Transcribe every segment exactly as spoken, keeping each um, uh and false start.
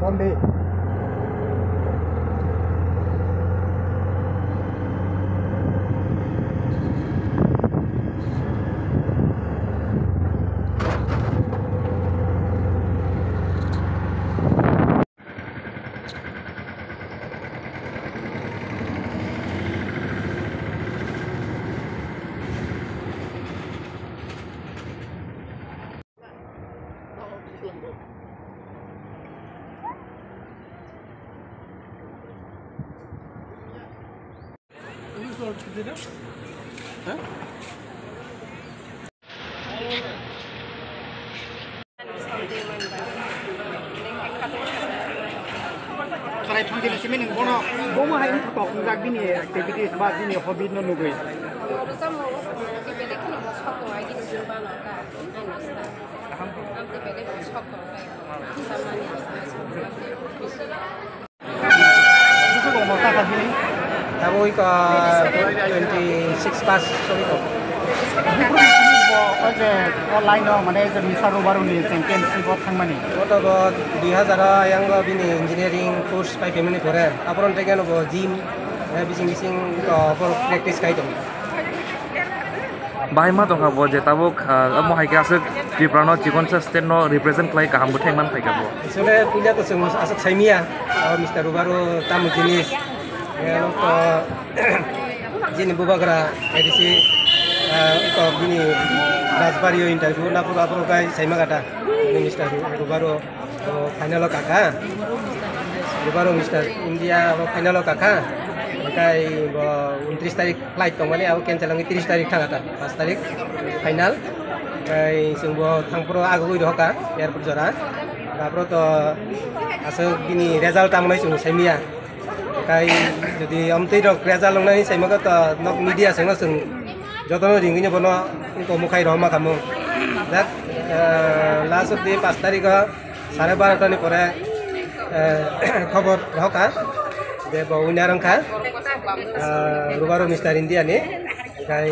Sunday. Chwrai thang dini simi nwng bono, bomo hai wngkha kok wngjak bini activities ba bini hobby no nugwi. Abo iko twenty six pass sori ko. Bo o je online o mane je Mister Rubaru ni championship o thangmani. Oto bo dui hazar o ayang o bini engineering course pai phaimani pore. Aporon tei keno bo gym, eh, bising bising ko bo practice khai tongo. Bahai ma tongkha bo je tabuk, ah, omo hai khe aswk Tripura no chikon sa state no represent khlai kaham bwthai man phaikha bo. Asole puila to chwng aswk saimiya, ah, Mister Rubaru tamo jinis. Eh, to jini bubagra A D C, ah, to bini Rajbari o interview na pura pura kai saima kata. Mister Rubaru. O final o kakha. Rubaru Mister India o final o kakha. Hingkai bo untris tarik flight tongmani, abo cancel wngwi tris tarik thang kha ta, pas tarik final. Hingkai chwng bo thangphuru agugwi rohorkha airport jora. Aphuru to aswk bini result tamo nai chwng saimaya. Kai jodi amtwi rok result wngnai saimaka to nok media sengno chwng jotono ringwino bono wngkha mukhai rohorma khamu. Jak, eh, last of the pas tarikh o sare barota ni pore, eh, khobor rohorkha je bo winner wngkha, eh, Rubaru Mister India ni. Kai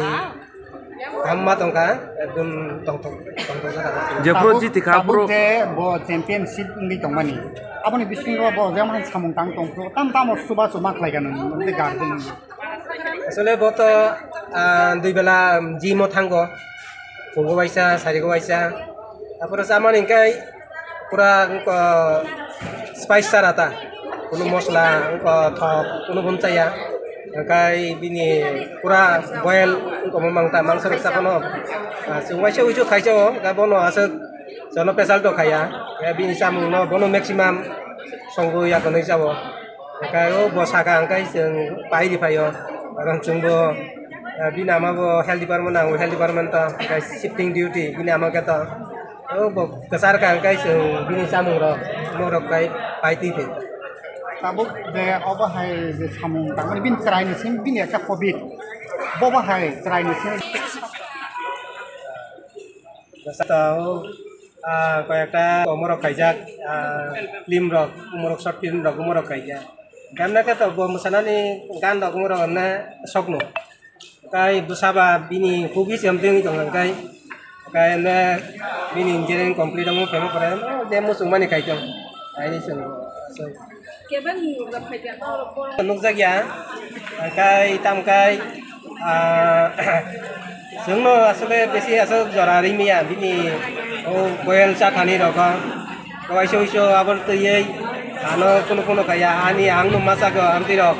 Hamma tongkha, ekdom tongthok, tongthok jora. Jephuru tabuk, jiti kha, tabuk bro. Je bo championship wngwi tongmani. Aboni bisingo bo jemon samung tang tongthok, tam tamo chuba chuba khlai kha nang, nang guardian. Asole bo to, ah, dui bela gym o thango. Phungo waisa, sarigo waisa. Aphuru chamani hingkai pura wngkha spice chara ta, kunu mosla wngkha thok kunu bo chaya, hingkai bini pura boil wngkha bo mangta mangsa rok cha phano, ah, chwng waisa uisu khai chao, hingkha bono aswk jono pesal to khaiya, hingkha bini chamung no bono maximum songwi ya kwnwi chao. Hingkhe o bo saka hingkhe chwng pai ri phaio. Karon chwngbo, eh, bini ama bo health department, ang bo health department to, hingkhe shifting duty bini ama khe to. O bo kwchar ka hingkhe chwng bini chamung rok, mo rok kai pai twi phi. Tabuk je obo hai je samung tangmani bini chwrai ni simi bini ekta hobby. Bobo hai chwrai ni simi. Bwsa to, ah, koyekta omorok kaijak, ah, film rok, omorok short film rok, omorok kaijak. Gamna khe to bo mwsanani gan rok, omorok hwnna sokno. Kai bwsa ba bini hobby se amtwi wngwi tongo, kai, kai hwnna bini engineering complete wngwi phaima pore, je muchung mani kai tong. Aini chwng, chwng. Nukjakya, kai tamkai, ah, chwngno aswk besi aswk jora rimya bini o koyel chathani rokha. Kaisa uiso aboni twiwi ano kunu kunu kaya ani ang no masa ko amtwi rok.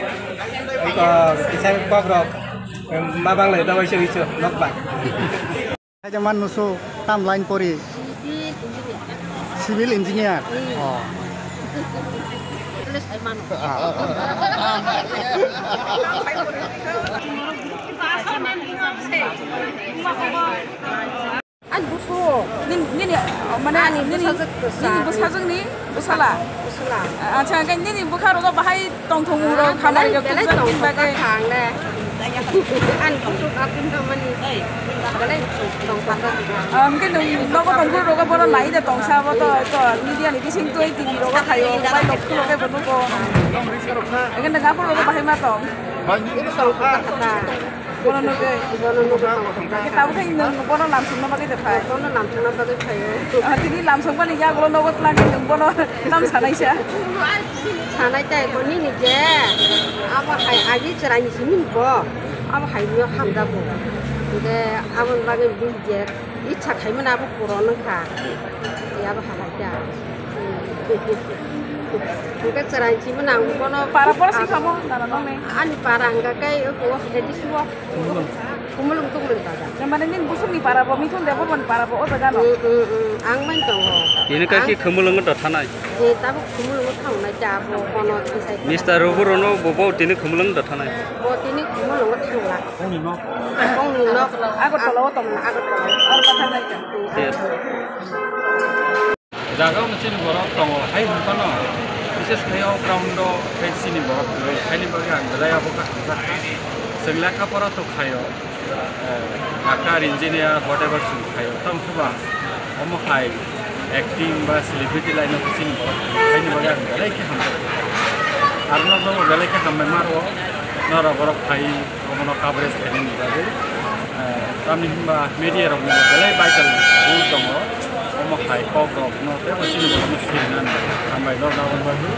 Iko kisa kok rok ma banglai da kaisa uiso nokba. Hai je man nusu tam line pori. Civil engineer. Hmm. Oh. Police hai mano. Ah, ah, ah. Ani busu. Nini, nini, mane ani nini, bwsajwk kwsa. Nini bwsajwkni bwsala. Bwsala. Acha, hwnkhe nini bwkha rogo bahai tongthokmung rok, ah, hamari rok belai tongthok bagwi. Kha ang le. Ani kutuk apin tongmani. Belai tongthok. Ah, hwnkhe nwng nogo tongphuru rogo bono nai de tongsa bo to, to media ni bising twi T V rogo khaio, mobile rok khulo khe bo nugo. Hwnkhe nwng aphuru rogo bahai ma tong. Tongthok kha. Bono nugwi. Bono nugwi tongo. Khe tabuk khe nwng bono lamsongna bagwi de phai? Bono lamsongna bagwi phaio. Ah, tini lamsongmani yagulo nogo twlangwi nwng bono tam sanaisa? Sanai tai bo nini je. Abo hai agi chwraini simi bo. Abo hai no hamjago. Hingke aboni bagwi bini je ichha khaimani abo puron wngkha. Abo halai da. Hingke chwraini simi nang bono. Para pora si kamo, nana nong ne? Ani para hingka khe o A D C o. Kumulung tongmani baga. Mane nini busukni para bo, Mithun Debbarmani para bo o jaga no? Mm, mm, mm. Ang mai tongo. Ini kaki Ang khumulung do thanai. Eh, tabuk khumulung thangnai ta bo kono thisai. Mister Rubur ono bo bo tini khumulung do thanai. Bo tini khumulung thangla. Kongni nok. Agartala o tongla. Agartala. Ar ba thangnai ta. Yes. Jaga o chini borok tongo, hai hwnphano, bises khe o ground o khe chini borok kwrwi, haini bagwi ang belai abo kha hamjakha. Chwng lekha pora to khaio, eh, doctor, engineer, whatever chwng khaio, tamo khe ba omo hai acting ba celebrity line o chini borok kwrwi, haini bagwi ang belai khe hamjakha. Aro no belai khe hambai ma rwo, norok borok phai. Omono coverage khainani bagwi, eh, tamni hwnba media rokni bo belai vital role tongo. Omo hai kok rokno tei bo chini borokno sirinani hambai norna bagwi.